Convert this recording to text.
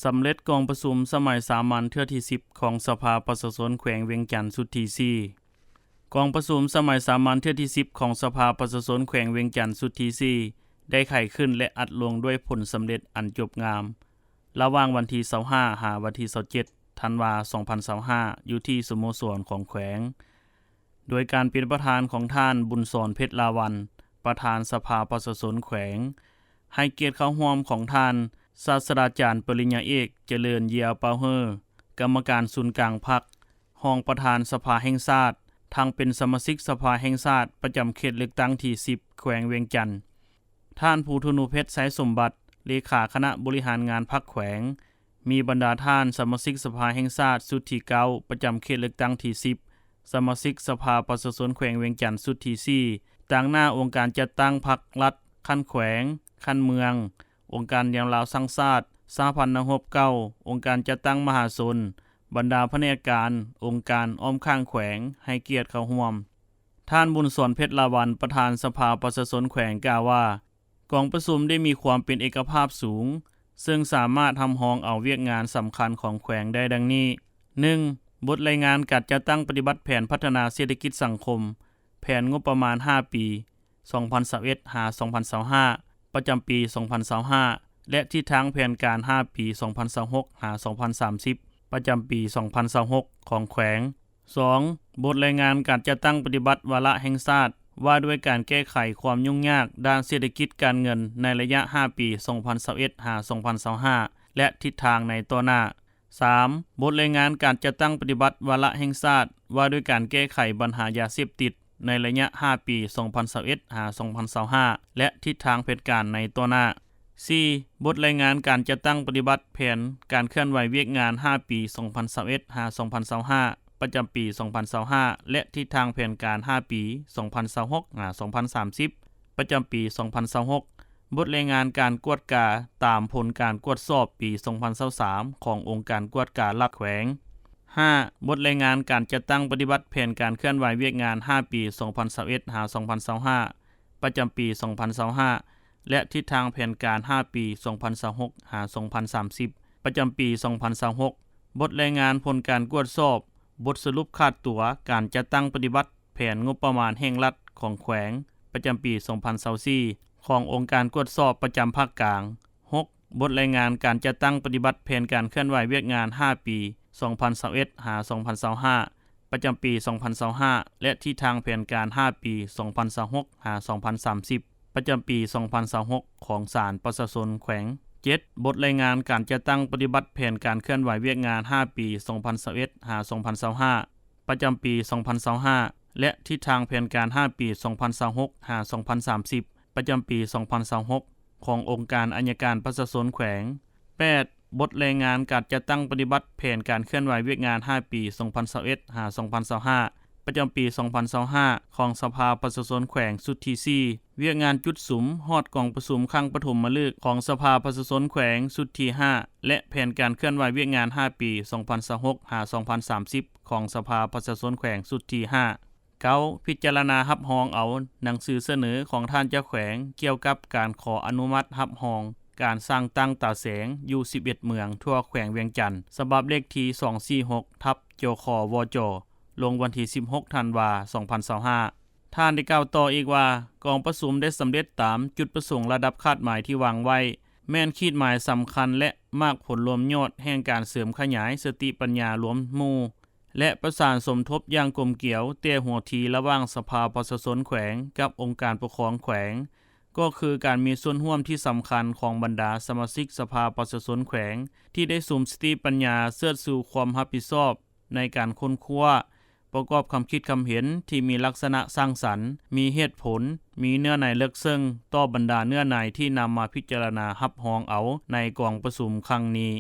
ສຳເລັດກອງປະຊຸມສະໄໝສາມັນເທື່ອທີສິບຂອງສະພາປະຊາຊົນແຂວງວຽງຈັນຊຸດທີສີ່. ກອງປະຊຸມສະໄໝສາມັນເທື່ອທີສິບຂອງສະພາປະຊາຊົນແຂວງວຽງຈັນຊຸດທີສີ່ ໄດ້ໄຂຂຶ້ນ ແລະ ອັດລົງດ້ວຍຜົນສຳເລັດອັນຈົບງາມ ລະຫວ່າງວັນທີຊາວຫ້າ ຫາວັນທີຊາວເຈັດ ທັນວາ ສອງພັນຊາວຫ້າ ຢູ່ທີ່ສະໂມສອນຂອງແຂວງ ໂດຍການເປັນປະທານຂອງທ່ານ ບຸນສອນ ເພັດລາວັນ ປະທານສະພາປະຊາຊົນແຂວງ, ໃຫ້ກຽດເຂົ້າຮ່ວມຂອງທ່ານ ສາດສະດາຈານ ປະລິນຍາເອກ ຈະເລີນ ເຢຍປາວເຮີ ກຳມະການສູນກາງພັກ, ຮອງປະທານສະພາແຫ່ງຊາດ, ທັງເປັນສະມາຊິກສະພາແຫ່ງຊາດປະຈຳເຂດເລືອກຕັ້ງທີສິບ ແຂວງວຽງຈັນ, ທ່ານ ພູທະນູເພັດ ໄຊສົມບັດ ເລຂາຄະນະບໍລິຫານງານພັກແຂວງ, ມີບັນດາທ່ານສະມາຊິກສະພາແຫ່ງຊາດຊຸດທີເກົ້າ ປະຈຳເຂດເລືອກຕັ້ງທີສິບ, ສະມາຊິກສະພາປະຊາຊົນແຂວງວຽງຈັນຊຸດທີສີ່ ຕາງໜ້າອົງການຈັດຕັ້ງພັກລັດຂັ້ນແຂວງ, ຂັ້ນເມືອງ, ອົງການແນວລາວສ້າງຊາດ, ສະຫະພັນນັກຮົບເກົ່າ, ອົງການຈັດຕັ້ງມະຫາຊົນ, ບັນດາພະແນກການ, ອົງການອ້ອມຂ້າງແຂວງ ໃຫ້ກຽດເຂົ້າຮ່ວມ. ທ່ານ ບຸນສອນ ເພັດລາວັນ ປະທານສະພາປະຊາຊົນແຂວງກ່າວວ່າ, ກອງປະຊຸມໄດ້ມີຄວາມເປັນເອກະພາບສູງ, ເຊິ່ງສາມາດຮັບຮອງເອົາວຽກງານສຳຄັນຂອງແຂວງໄດ້ດັ່ງນີ້, ໜຶ່ງ ບົດລາຍງານການຈັດຕັ້ງປະຕິບັດແຜນພັດທະນາເສດຖະກິດສັງຄົມ, ແຜນງົບປະມານຫ້າປີ ສອງພັນຊາວເອັດ ຫາ ສອງພັນຊາວຫ້າ ປະຈຳປີ ສອງພັນຊາວຫ້າ ແລະ ທິດທາງແຜນການຫ້າປີ ສອງພັນຊາວຫົກ ຫາ ສອງພັນສາມສິບ ປະຈຳປີ ສອງພັນຊາວຫົກ ຂອງແຂວງ. ສອງ ບົດລາຍງານການຈັດຕັ້ງປະຕິບັດວາລະແຫ່ງຊາດ ວ່າດ້ວຍການແກ້ໄຂຄວາມຫຍຸ້ງຍາກດ້ານເສດຖະກິດການເງິນໃນໄລຍະຫ້າປີ ສອງພັນຊາວເອັດ ຫາ ສອງພັນຊາວຫ້າ ແລະ ທິດທາງໃນຕໍ່ໜ້າ. ສາມ ບົດລາຍງານການຈັດຕັ້ງປະຕິບັດວາລະແຫ່ງຊາດ ວ່າດ້ວຍການແກ້ໄຂບັນຫາຢາເສບຕິດໃນໄລຍະຫ້າປີ ສອງພັນຊາວເອັດ ຫາ ສອງພັນຊາວຫ້າ ແລະ ທິດທາງແຜນການໃນຕໍ່ໜ້າ. ສີ່ ບົດລາຍງານການຈັດຕັ້ງປະຕິບັດແຜນການເຄື່ອນໄຫວວຽກງານຫ້າປີ ສອງພັນຊາວເອັດ ຫາ ສອງພັນຊາວຫ້າ ປະຈຳປີ ສອງພັນຊາວຫ້າ ແລະ ທິດທາງແຜນການຫ້າປີ ສອງພັນຊາວຫົກ ຫາ ສອງພັນສາມສິບ ປະຈຳປີ ສອງພັນຊາວຫົກ ບົດລາຍງານການກວດກາຕາມຜົນການກວດສອບປີ ສອງພັນຊາວສາມ ຂອງອົງການກວດກາລັດແຂວງ. ຫ້າ ບົດລາຍງານການຈັດຕັ້ງປະຕິບັດແຜນການເຄື່ອນໄຫວວຽກງານຫ້າປີ ສອງພັນຊາວເອັດ ຫາ ສອງພັນຊາວຫ້າ ປະຈຳປີ ສອງພັນຊາວຫ້າ ແລະ ທິດທາງແຜນການຫ້າປີ ສອງພັນຊາວຫົກ ຫາ ສອງພັນສາມສິບ ປະຈຳປີ ສອງພັນຊາວຫົກ ບົດລາຍງານຜົນການກວດສອບ, ບົດສະຫຼຸບຂາດຕົວການຈັດຕັ້ງປະຕິບັດແຜນງົບປະມານແຫ່ງລັດຂອງແຂວງ ປະຈຳປີ ສອງພັນຊາວສີ່ ຂອງອົງການກວດສອບປະຈຳພາກກາງ. ຫົກ ບົດລາຍງານການຈັດຕັ້ງປະຕິບັດແຜນການເຄື່ອນໄຫວວຽກງານຫ້າປີ ສອງພັນຊາວເອັດ ຫາ ສອງພັນຊາວຫ້າ ປະຈຳປີ ສອງພັນຊາວຫ້າ ແລະ ທິດທາງແຜນການຫ້າປີ ສອງພັນຊາວຫົກ ຫາ ສອງພັນສາມສິບ ປະຈຳປີ ສອງພັນຊາວຫົກ ຂອງສານປະຊາຊົນແຂວງ. ເຈັດ ບົດລາຍງານການຈັດຕັ້ງປະຕິບັດແຜນການເຄື່ອນໄຫວວຽກງານຫ້າປີ ສອງພັນຊາວເອັດ ຫາ ສອງພັນຊາວຫ້າ ປະຈຳປີ ສອງພັນຊາວຫ້າ ແລະ ທິດທາງແຜນການຫ້າປີ ສອງພັນຊາວຫົກ ຫາ ສອງພັນສາມສິບ ປະຈຳປີ ສອງພັນຊາວຫົກ ຂອງອົງການອັຍການປະຊາຊົນແຂວງ. ແປດ ບົດລາຍງານການຈັດຕັ້ງປະຕິບັດແຜນການເຄື່ອນໄຫວວຽກງານຫ້າປີ ສອງພັນຊາວເອັດ ຫາ ສອງພັນຊາວຫ້າ ປະຈຳປີ ສອງພັນຊາວຫ້າ ຂອງສະພາປະຊາຊົນແຂວງຊຸດທີສີ່ ວຽກງານຈຸດສຸມຮອດກອງປະຊຸມຄັ້ງປະຖົມມະລຶກຂອງສະພາປະຊາຊົນແຂວງຊຸດທີຫ້າ ແລະ ແຜນການເຄື່ອນໄຫວວຽກງານຫ້າປີ ສອງພັນຊາວຫົກ ຫາ ສອງພັນສາມສິບ ຂອງສະພາປະຊາຊົນແຂວງຊຸດທີຫ້າ. ເກົ້າ ພິຈາລະນາຮັບຮອງເອົາໜັງສືສະເໜີຂອງທ່ານເຈົ້າແຂວງ ກ່ຽວກັບການຂໍອະນຸມັດຮັບຮອງການສ້າງຕັ້ງຕາແສງຢູ່ສິບເອັດເມືອງທົ່ວແຂວງວຽງຈັນ ສະບັບເລກທີສອງສີ່ຫົກ ທັບ ຈຂ ວຈ ລົງວັນທີສິບຫົກ ທັນວາ ສອງພັນຊາວຫ້າ. ທ່ານໄດ້ກ່າວຕໍ່ອີກວ່າ, ກອງປະຊຸມໄດ້ສຳເລັດຕາມຈຸດປະສົງລະດັບຄາດໝາຍທີ່ວາງໄວ້, ແມ່ນຂີດໝາຍສຳຄັນ ແລະ ໝາກຜົນລວມຍອດແຫ່ງການເສີມຂະຫຍາຍສະຕິປັນຍາລວມໝູ່ ແລະ ປະສານສົມທົບຢ່າງກົມກຽວແຕ່ຫົວທີລະຫວ່າງສະພາປະຊາຊົນແຂວງກັບອົງການປົກຄອງແຂວງ, ກໍຄືການມີສ່ວນຮ່ວມທີ່ສຳຄັນຂອງບັນດາສະມາຊິກສະພາປະຊາຊົນແຂວງ ທີ່ໄດ້ສຸມສະຕິປັນຍາເຊີດຊູຄວາມຮັບຜິດຊອບໃນການຄົ້ນຄວ້າ, ປະກອບຄຳຄິດຄຳເຫັນທີ່ມີລັກສະນະສ້າງສັນ, ມີເຫດຜົນ, ມີເນື້ອໃນເລິກເຊິ່ງຕໍ່ບັນດາເນື້ອໃນທີ່ນຳມາພິຈາລະນາຮັບຮອງເອົາໃນກອງປະຊຸມຄັ້ງນີ້.